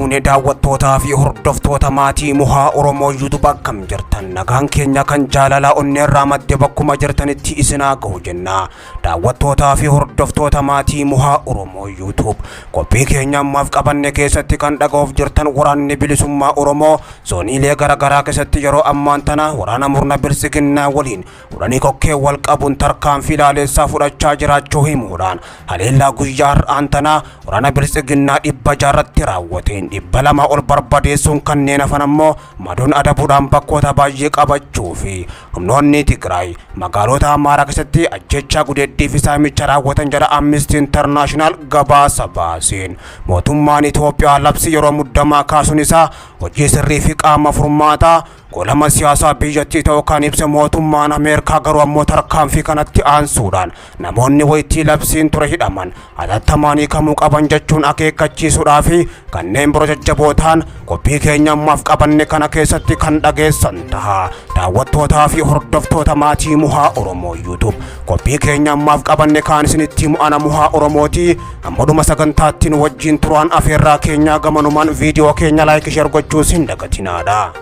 Fuunee daawwattootaa fi hordoftoota maatii Muhaa Oromoo YouTube, akkam jirtan? Nagaan keenya kan jaalalaa onneerraa madde bakkuma jirtanitti isin haa ga'u jenna. Daawwattootaa fi hordoftoota maatii Muhaa Oromoo YouTube, qophii keenya ammaaf qabanne keessatti kan dhaga'uuf jirtan, waraanni bilisummaa Oromoo zooniilee garaagaraa keessatti yeroo ammaan tana waraana murna biltsiginnaa waliin hudhanii kokkee wal qabuun tarkaanfii laaleessaa fudhachaa jiraachuu himuudhaan, haleellaa guyyaa har'aan tanaa waraana biltsiginnaa 600tti raawwateen 200 ol barbadeessuun, kanneen hafan ammoo madoon adabuudhaan bakkoota baay'ee qabachuu fi humnoonni Tigraay magaalota Amaaraa keessatti ajjechaa gudeeddii fi saamicha raawwatan jedha Amnesty International gabaasa baaseen. Mootummaan Itoophiyaa labsi yeroo muddamaa kaasuun isaa hojii sirrii fi qaama furmaataa golama siyaasaa biyyattii ta'uu kan ibse mootummaan Ameerikaa garuu ammoo tarkaanfii kanatti aansuudhaan namoonni waytii labsiin ture hidhaman hatattamaan hiikamuu qaban jechuun akeekkachiisuudhaa fi kanneen biroo jajjabootaan qophii keenya ammaaf qabanne kana keessatti kan dhageessan taha. Daawwattootaa fi hordoftoota maatii Muhaa Oromoo YouTube, qophii keenya ammaaf qabanne kaan isinitti himu ana Muhaa Oromooti. Amma dhuma sagantaatti nu wajjin turaan afeerraa keenyaa, gamanumaan viidiyoo keenya like, share gochuus hin dagatinaadha.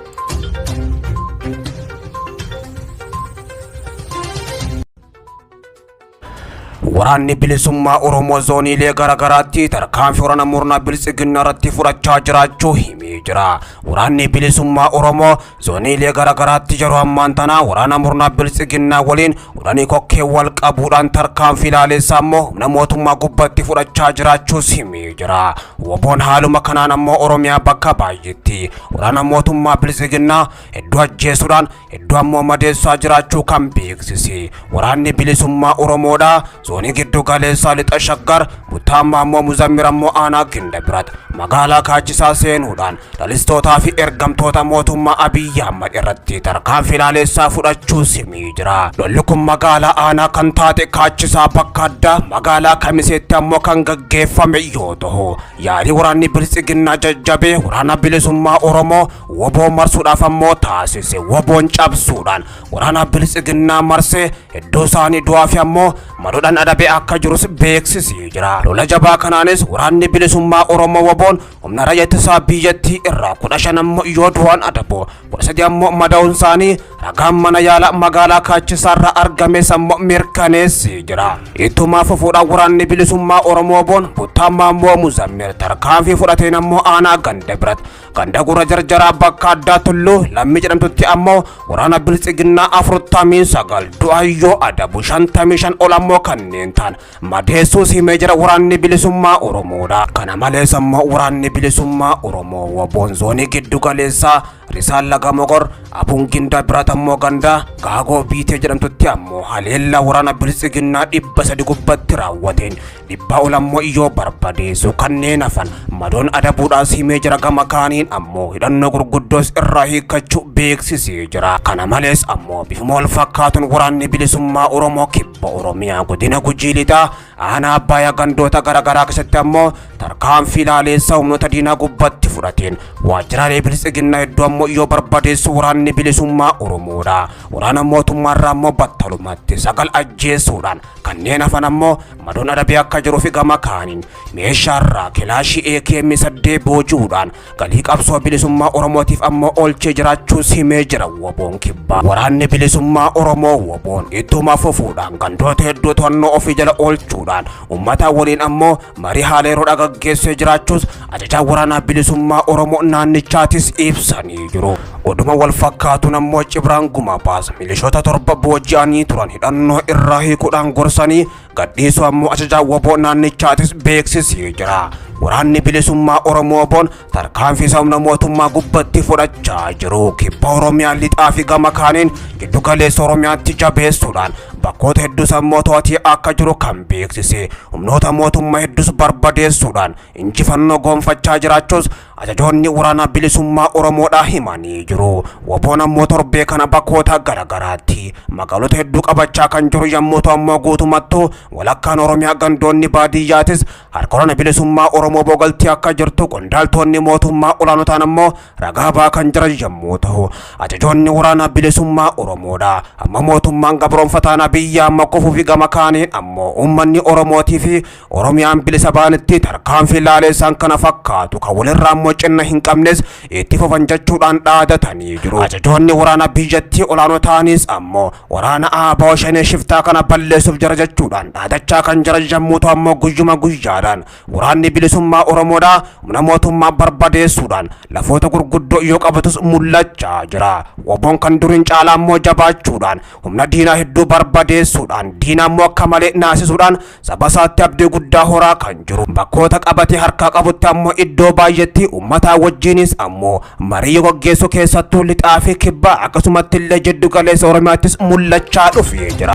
Waraanni bilisummaa Oromoo zooniilee garaagaraatti tarkaanfii waraana murna biltsiginnaa irratti fudhachaa jiraachuu himee jira. Waraanni bilisummaa Oromoo zooniilee garaagaraatti yeroo ammaan tana waraana murna biltsiginnaa waliin hudhanii kokkee wal qabuudhaan tarkaanfii laaleessaa ammoo humna mootummaa gubbatti fudhachaa jiraachuus himee jira. Woboon haaluma kanaan ammoo Oromiyaa bakka baay'eetti waraana mootummaa biltsiginnaa hedduu ajjeesuudhaan, hedduu ammoo madeessaa jiraachuu kan beeksise waraanni bilisummaa Oromoodha. Zoonii giddu galeessaa lixa Shaggar, Butaammaa ammoo Muzammir ammoo aanaa Ginda biratti magaalaa Kaachisaa seenuudhaan lalistootaa fi ergamtoota mootummaa Abiyyi Ahmad irratti tarkaanfii laaleessaa fudhachuu simee jira. Lolli kun magaalaa aanaa kan taate Kaachisaa bakka addaa magaalaa Kamiseetti ammoo kan gaggeeffame yoo ta'u, yaalii waraanni biltsiginnaa jajjabee waraana bilisummaa Oromoo woboo marsuudhaaf ammoo taasise woboon cabsuudhaan waraana biltsiginnaa marsee hedduu isaanii du'aa fi ammoo madoodhaan adabee akka jirus beeksisee jira. Lola jabaa kanaanis waraanni bilisummaa Oromoo woboon humna raayyaa ittisaa biyyattii irraa 15 ammoo yoo du'an adabu, 13 ammoo madaa'uun isaanii ragaan mana yaala magaalaa Kaachisaarraa argames ammoo mirkaneessee jira. Ittuma fufuudhaan waraanni bilisummaa Oromoo woboon Buttaammaa ammoo Muzammil tarkaanfii fudhateen ammoo aanaa Ganda biratti ganda Gurra Jarjaraa bakka addaa Tulluu Lammii jedhamtutti ammoo waraana biltsiginnaa 49 du'ayyoo adabu, 55 ol ammoo kanneen ta'an madeessuus himee jira waraanni bilisummaa Oromoodha. Kana malees ammoo waraanni bilisummaa Oromoo woboon zoonii giddu galeessaa Risaan Laga Mogor Abuun Ginda biratti ammoo ganda Gaagoo Biitee jedhamtutti ammoo haleellaa waraana biltsiginnaa 300 gubbatti raawwateen 100 ol ammoo yoo barbadeessu, kanneen hafan madoon adabuudhaas himee jira. Gama kaaniin ammoo hidhannoo gurguddoos irraa hiikkachuu beeksisee jira. Kana malees ammoo bifuma wal fakkaatuun waraanni bilisummaa Oromoo kibba Oromiyaa godina Gujii Lixaa aanaa Abbayaa gandoota garaagaraa keessatti ammoo tarkaanfii laaleessaa humnoota diinaa gubbatti fudhateen waajjiraalee biltsiginnaa hedduu ammoo yoo barbadeessu waraanni bilisummaa Oromoodha. Waraana mootummaarraa ammoo battalumatti 9 ajjeesuudhaan kanneen hafan ammoo madoon adabee akka jiruu fi gama kaaniin meeshaarraa kilaashii AKM 8 booji'uudhaan galii qabsoo bilisummaa Oromootiif ammoo oolchee jiraachuus himee jira woboon kibbaa. Waraanni bilisummaa Oromoo woboon ittuma fufuudhaan gandoota hedduu to'annoo ofii jala oolchuudhaan uummata waliin ammoo marii haala yeroo gaggeessee jiraachuus ajajaa waraanaa bilisummaa Oromoo naannichaatis ibsanii jiru. Oduma wal fakkaatuun ammoo Cibraan Gumabaas milishoota 7 booji'anii turan hidhannoo irraa hiikuudhaan gorsanii gadhiisuu ammoo ajajaa woboo naannichaatis beeksisee jira. Waraanni bilisummaa Oromoo woboon tarkaanfii humna mootummaa gubbatti fudhachaa jiru. Kibba Oromiyaa lixaa fi gama kaaniin giddu galeessa Oromiyaatti jabeessuudhaan bakkoota hedduus ammoo to'atee akka jiru kan beeksise, humnoota mootummaa hedduus barbadeessuudhaan injifannoo gonfachaa jiraachuus ajajoonni waraana bilisummaa Oromoodhaa himanii jiru. Woboon ammoo torbee kana bakkoota garaagaraatti magaalota hedduu qabachaa kan jiru yommuu ta'u, ammoo guutumattuu walakkaan Oromiyaa gandoonni baadiyyaatis harka waraana bilisummaa Oromoo bogaltii akka jirtu qondaaltonni mootummaa olaanotaan ammoo ragaa ba'aa kan jiran yommuu ta'u, ajajoonni waraana bilisummaa Oromoodha. Amma mootummaan gabroonfataan Abiyyi amma kufuu fi gama kaaniin ammoo uummanni Oromootii fi Oromiyaan bilisa baanitti tarkaanfii laaleessaan kana fakkaatu kan walirraa ammoo cinna hin qabnes itti fufan jechuudhaan dhaadatanii jiru. Ajajoonni waraana biyyattii olaanoo ta'anis ammoo waraana ABO Shanee shiftaa kana balleessuuf jira jechuudhaan dhaadachaa kan jiran yommuu ta'u ammoo guyyuma guyyaadhaan waraanni bilisummaa Oromoodhaa humna mootummaa barbadeessuudhaan lafoota gurguddoo yoo qabatus mul'achaa jira. WBOn kan duriin caalaa ammoo jabaachuudhaan humna diinaa hedduu barbadeessuudhaan diina ammoo akka malee naasisuudhaan saba isaatti abdii guddaa horaa kan jiru. Bakkoota qabatee harkaa qabutti ammoo iddoo baay'eetti uummataa wajjinis ammoo marii yoo gaggeessu keessattuu lixaa fi kibbaa akkasumatti illee jiddu galeessa Oromiyaattis mul'achaa dhufee jira.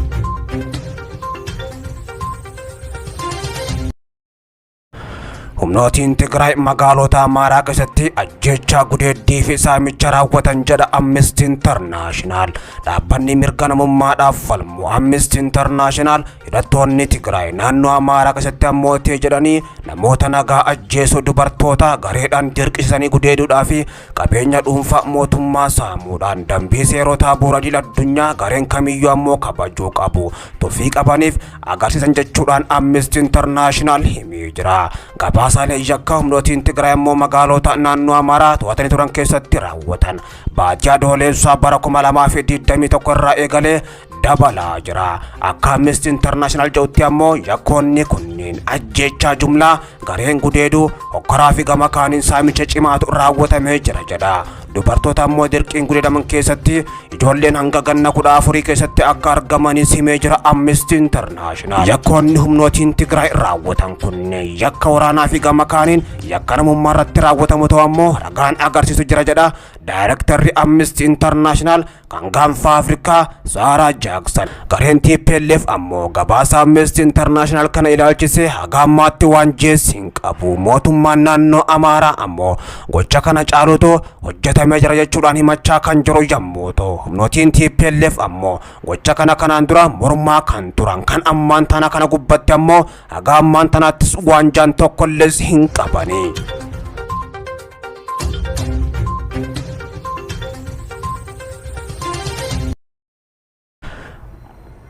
Humnootiin Tigraay magaalota Amaaraa keessatti ajjeechaa gudeeddii fi saamicha raawwatan jedha Amnesty International. Dhaabbanni mirga namummaadhaaf falmu Amnesty International hidhattoonni Tigraay naannoo Amaaraa keessatti ammoo ta'e jedhanii namoota nagaa ajjeesuu dubartoota gareedhaan dirqisiisanii gudeeduudhaa fi qabeenya dhuunfaa mootummaa saamuudhaan dambii seerotaa bu'uura idil addunyaa gareen kamiyyuu ammoo kabajuu qabu tuffii qabaniif agarsiisan jechuudhaan Amnesty International himee jira. Gabaasaalee yakka humnootiin Tigraay ammoo magaalota naannoo Amaaraa to'atanii turan keessatti raawwatan. Baatii Adoolessaa bara 2021 irraa eegalee dabalaa jira. Akka Amnesty International jedhutti ammoo yakkoonni kunniin ajjeechaa jumlaa gareen gudeeduu hokkoraa fi gama kaaniin saamicha cimaatu raawwatamee jira jedha. Dubartoota ammoo dirqiin gudeedaman keessatti ijoolleen hanga ganna 14 keessatti akka argamanis himee jira Amnesty International. Yakkoonni humnootiin Tigraay raawwatan kunneen yakka waraanaa fi gama kaaniin yakka namummaa irratti raawwatamu ta'u ammoo ragaan agarsiisu jira jedha Daayirektarri Amnesty International kan gaanfa Afrikaa Saaraa Jaaksan. Gareen TPLF ammoo gabaasa Amnesty International kana ilaalchisee haga ammaatti waan jeessi hin qabu. Mootummaan naannoo Amaaraa ammoo gocha kana caalutu hojjetamee jira jechuudhaan himachaa kan jiru yommuu ta'u, humnootiin TPLF ammoo gocha kana kanaan dura mormaa kan turan kan ammaan tana kana gubbatti ammoo haga ammaan tanaattis waan jaan tokkollees hin qabani.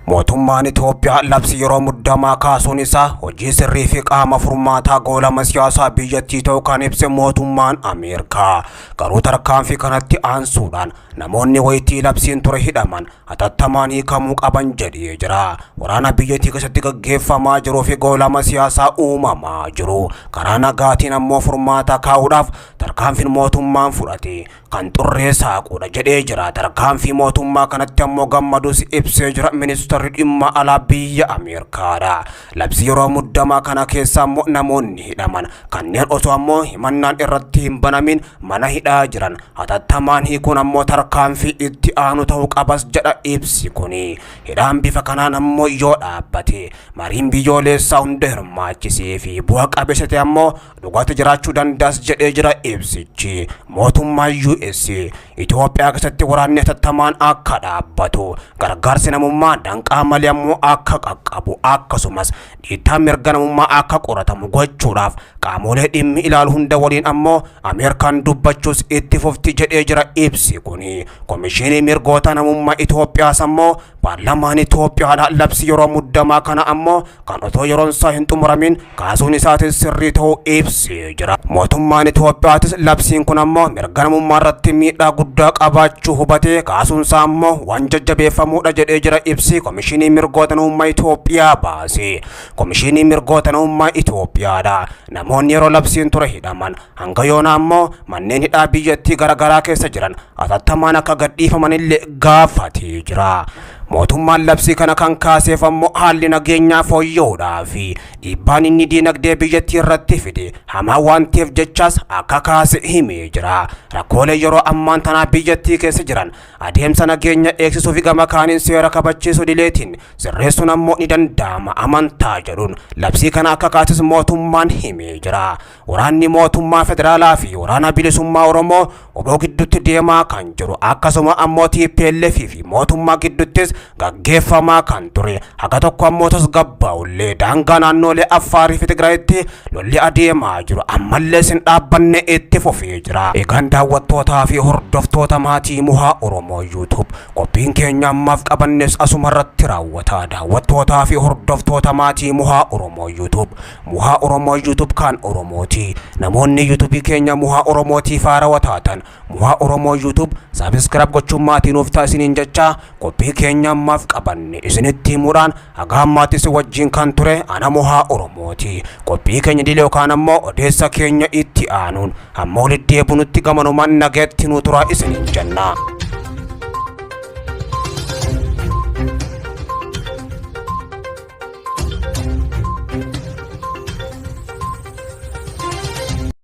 Mootummaan Itoophiyaa labsi yeroo muddamaa kaasuun isaa hojii sirrii fi qaama furmaataa goolama siyaasaa biyyattii ta'uu kan ibse mootummaan Ameerikaa. Garuu tarkaanfii kanatti aansuudhaan namoonni wayitii labsiin ture hidhaman hatattamaan hiikamuu qaban jedhee jira. Waraana biyyattii keessatti gaggeeffamaa jiruu fi goolama siyaasaa uumamaa jiru. Karaa nagaatiin ammoo furmaata kaa'uudhaaf tarkaanfiin mootummaan fudhate kan xurree saaquudha jedhee jira. Tarkaanfii mootummaa kanatti ammoo gammadus ibsee jira ministeerri dhimma alaa biyya Ameerikaadha. Labsii yeroo muddamaa kana keessa ammoo namoonni hidhaman kanneen osoo ammoo himannaan irratti hin banamin mana hidhaa jiran hatattamaan hiikuun ammoo tarkaanfii itti aanu ta'uu qabas jedha ibsi kuni. Hidhaan bifa kanaan ammoo yoo dhaabbate mariin biyyoolessaa hunda hirmaachisee fi bu'a qabeessa ta'e ammoo dhugaatti jiraachuu danda'as jedhee jira ibsichi. Mootummaan US Itoophiyaa keessatti waraanni hatattamaan akka dhaabbatu, gargaarsi namummaa danqaa malee ammoo akka qaqqabu, akkasumas dhiittaan mirga namummaa akka qoratamu gochuudhaaf qaamolee dhimmi ilaalu hunda waliin ammoo Ameerikaan dubbachuus itti fufti jedhee jira ibsi kuni. Komishinii mirgoota namummaa Itoophiyaas ammoo paarlamaan Itoophiyaadha labsi yeroo muddamaa kana ammoo kan otoo yeroon isaa hin xumuramin kaasuun isaatis sirrii ta'uu ibsee jira. Mootummaan Itoophiyaatis labsiin kun ammoo mirga namummaa irratti miidhaa guddaa qabaachuu hubatee kaasuun isaa ammoo waan jajjabeeffamuudha jedhee jira ibsi Komishinii Mirgoota Namummaa Itoophiyaa baase. Komishinii Mirgoota Namummaa Itoophiyaadha. Namoonni yeroo labsiin ture hidhaman hanga yoonaa ammoo manneen hidhaa biyyattii garaagaraa keessa jiran hatattamaan akka gadhiifamanillee gaafatee jira. Mootummaan labsii kana kan kaaseef ammoo haalli nageenyaa fooyya'uudhaa fi dhiibbaan inni diinagdee biyyattii irratti fide hamaa waan ta'eef jechaas akka kaase himee jira. Rakkoolee yeroo ammaan tanaa biyyattii keessa jiran adeemsa nageenya eegsisuu fi gama kaaniin seera kabachiisuu dileetiin sirreessuun ammoo ni danda'ama amantaa jedhuun labsii kana akka kaases mootummaan himee jira. Waraanni mootummaa federaalaa fi waraana bilisummaa Oromoo oboo gidduutti deemaa kan jiru akkasuma ammoo TPLF fi mootummaa gidduuttis gaggeeffamaa kan ture haga tokko ammoo tasgabbaa'ullee daangaa naannoolee Affaarii fi Tigraayitti lolli adeemaa jiru ammallee sin dhaabbanne itti fufee jira. Egaan daawwattootaa fi hordoftoota maatii Muhaa Oromoo YouTube, qophiin keenya ammaaf qabannes asuma irratti raawwata. Daawwattootaa fi hordoftoota maatii Muhaa Oromoo YouTube, Muhaa Oromoo YouTube kan Oromooti. Namoonni YouTube keenya Muhaa Oromootiif haarawaa taatan Muhaa Oromoo YouTube subscribe gochuun maatii nuuf ta'a isiniin jecha, qophii keenya ammaaf qabanne isinitti himuudhaan haga ammaatti si wajjin kan ture ana Muhaa Oromooti. Qophii keenya dilee yookaan ammoo odeessa keenya itti aanuun hamma walitti deebinutti gamanumaan nageetti nu turaa isiniin jenna.